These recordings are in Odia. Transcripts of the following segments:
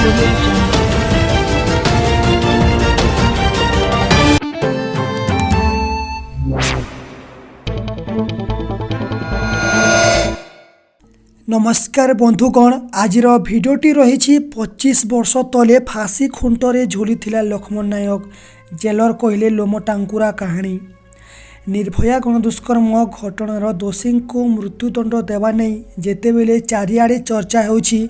Audio Jungle. ନମସ୍କାର ବନ୍ଧୁଗଣ, ଆଜିର ଭିଡ଼ିଓଟି ରହିଛି 25 ବର୍ଷ ତଳେ ଫାଶୀ ଖୁଣ୍ଟରେ ଝୁଲିଥିଲା ଲକ୍ଷ୍ମଣ ନାୟକ, ଜେଲର କହିଲେ ଲୋମ ଟାଙ୍କୁରା କାହାଣୀ। ନିର୍ଭୟା ଗଣଦୁଷ୍କର୍ମ ଘଟଣାର ଦୋଷୀଙ୍କୁ ମୃତ୍ୟୁଦଣ୍ଡ ଦେବା ନେଇ ଯେତେବେଳେ ଚାରିଆଡ଼େ ଚର୍ଚ୍ଚା ହେଉଛି,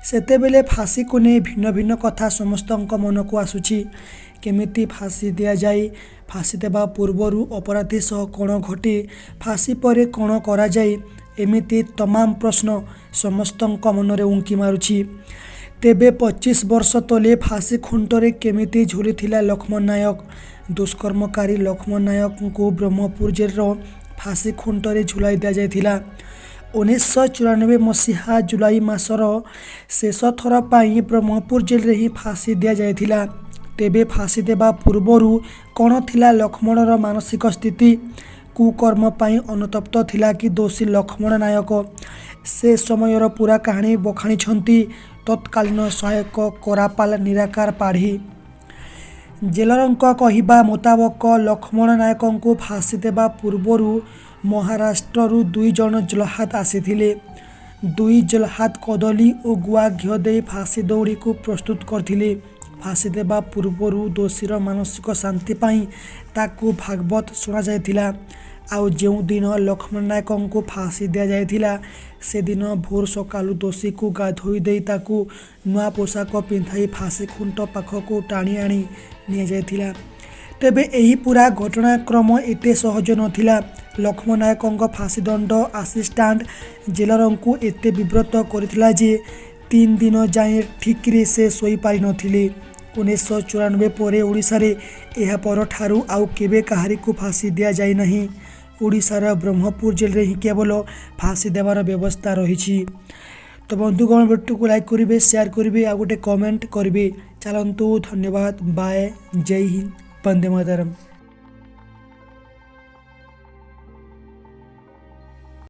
ସେତେବେଳେ ଫାଶୀକୁ ନେଇ ଭିନ୍ନ ଭିନ୍ନ କଥା ସମସ୍ତଙ୍କ ମନକୁ ଆସୁଛି। କେମିତି ଫାଶୀ ଦିଆଯାଏ, ଫାଶୀ ଦେବା ପୂର୍ବରୁ ଅପରାଧୀ ସହ କ'ଣ ଘଟେ, ଫାଶୀ ପରେ କ'ଣ କରାଯାଏ, ଏମିତି ତମାମ ପ୍ରଶ୍ନ ସମସ୍ତଙ୍କ ମନରେ ଉଙ୍କି ମାରୁଛି। ତେବେ 25 ବର୍ଷ ତଳେ ଫାଶୀ ଖୁଣ୍ଟରେ କେମିତି ଝୁଲିଥିଲା ଲକ୍ଷ୍ମଣ ନାୟକ? ଦୁଷ୍କର୍ମକାରୀ ଲକ୍ଷ୍ମଣ ନାୟକଙ୍କୁ ବ୍ରହ୍ମପୁର ଜେଲର ଫାଶୀ ଖୁଣ୍ଟରେ ଝୁଲାଇ ଦିଆଯାଇଥିଲା। 1994 ମସିହା ଜୁଲାଇ ମାସର ଶେଷ ଥର ପାଇଁ ବ୍ରହ୍ମପୁର ଜେଲରେ ହିଁ ଫାଶୀ ଦିଆଯାଇଥିଲା। ତେବେ ଫାଶୀ ଦେବା ପୂର୍ବରୁ କ'ଣ ଥିଲା ଲକ୍ଷ୍ମଣର ମାନସିକ ସ୍ଥିତି? କୁକର୍ମ ପାଇଁ ଅନୁତପ୍ତ ଥିଲା କି ଦୋଷୀ ଲକ୍ଷ୍ମଣ ନାୟକ? ସେ ସମୟର ପୂରା କାହାଣୀ ବଖାଣିଛନ୍ତି ତତ୍କାଳୀନ ସହାୟକ କରାପାଲ ନିରାକାର ପାଢ଼ୀ। ଜେଲରଙ୍କ କହିବା ମୁତାବକ, ଲକ୍ଷ୍ମଣ ନାୟକଙ୍କୁ ଫାଶୀ ଦେବା ପୂର୍ବରୁ ମହାରାଷ୍ଟ୍ରରୁ ଦୁଇ ଜଣ ଜହ୍ଲାଦ ଆସିଥିଲେ। ଦୁଇ ଜହ୍ଲାଦ କଦଳୀ ଓ ଗୁଆ ଘିଅ ଦେଇ ଫାଶୀ ଦଉଡ଼ିକୁ ପ୍ରସ୍ତୁତ କରିଥିଲେ। ଫାଶୀ ଦେବା ପୂର୍ବରୁ ଦୋଷୀର ମାନସିକ ଶାନ୍ତି ପାଇଁ ତାକୁ ଭାଗବତ ଶୁଣାଯାଇଥିଲା। ଆଉ ଯେଉଁଦିନ ଲକ୍ଷ୍ମଣ ନାୟକଙ୍କୁ ଫାଶୀ ଦିଆଯାଇଥିଲା, ସେଦିନ ଭୋର ସକାଳୁ ଦୋଷୀକୁ ଗାଧୋଇ ଦେଇ ତାକୁ ନୂଆ ପୋଷାକ ପିନ୍ଧାଇ ଫାଶୀ ଖୁଣ୍ଟ ପାଖକୁ ଟାଣି ଆଣି ନିଆଯାଇଥିଲା। ତେବେ ଏହି ପୂରା ଘଟଣାକ୍ରମ ଏତେ ସହଜ ନଥିଲା। ଲକ୍ଷ୍ମଣ ନାୟକଙ୍କ ଫାଶୀଦଣ୍ଡ ଆସିଷ୍ଟାଣ୍ଟ ଜେଲରଙ୍କୁ ଏତେ ବିବ୍ରତ କରିଥିଲା ଯେ 3 ଦିନ ଯାଏଁ ଠିକ୍ରେ ସେ ଶୋଇପାରିନଥିଲେ। 1994 ପରେ ଓଡ଼ିଶାରେ ଏହା ପରଠାରୁ ଆଉ କେବେ କାହାରିକୁ ଫାଶୀ ଦିଆଯାଇନାହିଁ। ଓଡ଼ିଶାର ବ୍ରହ୍ମପୁର ଜେଲରେ ହିଁ କେବଳ ଫାଶୀ ଦେବାର ବ୍ୟବସ୍ଥା ରହିଛି। ତ ବନ୍ଧୁଗଣ, ଭିଡ଼ିଓଟିକୁ ଲାଇକ୍ କରିବେ, ସେୟାର କରିବେ ଆଉ ଗୋଟେ କମେଣ୍ଟ କରିବେ। ଚାଲନ୍ତୁ, ଧନ୍ୟବାଦ, ବାଏ, ଜୟ ହିନ୍ଦ, ବନ୍ଦେ ମାତରମ୍।